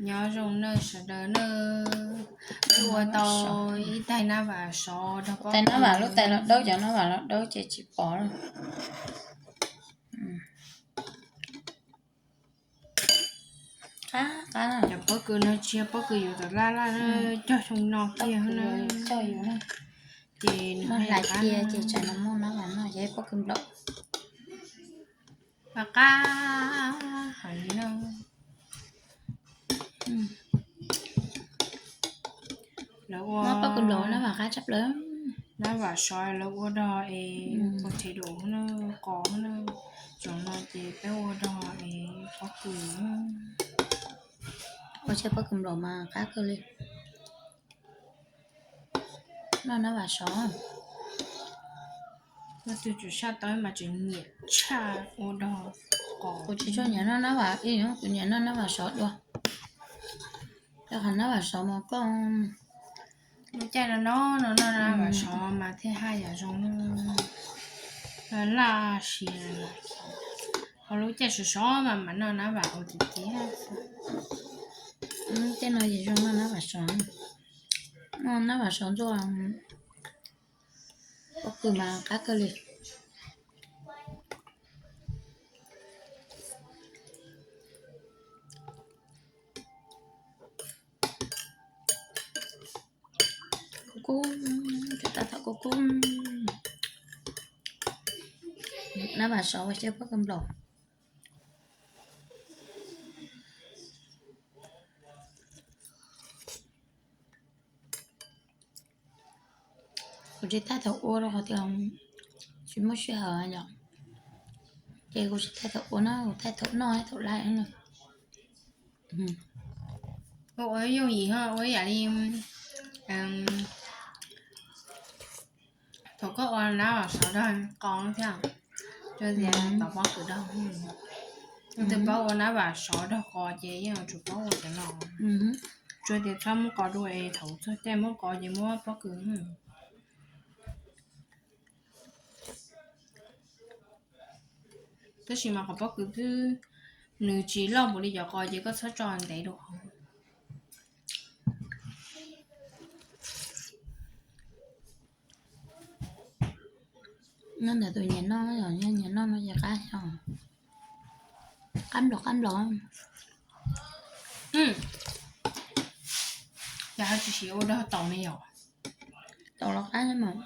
Nyob zoo nawb sawv daws nawb, peb ua tau ib tais nab vam sov rau, tais nab vam, lub tais los dawb, cov nab vam los dawb ces tsis pom lawm. Qab qab, cov pob kws no tsis yog pob kws yuav tom laj laj, cog xyoo no kiag na. Ces nws hlais cia ces tsam no muaj nab vam noj, yog pob kws nplaum. Qab qab heev li na. Lawv ua pob kws nplaum nab vam qab tshaj plaws. Nab vam sov lawv ua dog es potato na, qos na, cov no ces peb ua dog es pob kws. Ua tshaj pob kws nplaum mas qab kawg li. Noj nab vam sov. Leej twg tsis saj tau mas tseem nyiam tshaj ua dog qos. Kuv tsis tshua nyiam noj nab vam, kuv nyiam noj nab vam sov dua. Rau qhov nab vam sov mas koj lub caij no no no noj nab vam sov mas thiaj haj yam zoo, laj siab. Ho lub caij sov sov mas mam noj nab vam ua tiag tiag. Tej no ces zoo noj nab vam sov, noj nab vam sov ntxuaj pob kws mas qab kawg li. Kub kub, tab tom kub kub. Nab vam sov ua xyaw pob kws nplaum. Kuv tsis thaij thaum ua rau qhov tias tsis muaj sij hawm yom, ces kuv tsis thaij thaum ua na, kuv thaij thaum noj thaum laij. Ua yooj yim, ua ib yam li thaum koj ua nab vam sov dog qos thiab, tsuas tias tov pob kws dog. Leej twg paub ua nab vam sov dog qos ces yeej yuav tsum paub ua cov no. Tsuas tias txhob muab qos dua es thaum txog caij muab qos ces muab pob kws. Tab sis mas qhov pob kws twb nws tsis loj npaum li cov qos ces koj txhob tso ntev dua qhov. Nyob ntawm tus nyiam noj, nyiam noj no ces qab xyov, qab nplaum qab nplaum. Yog hais tsis siv ua dog taus ne yom? Taus los qab mas.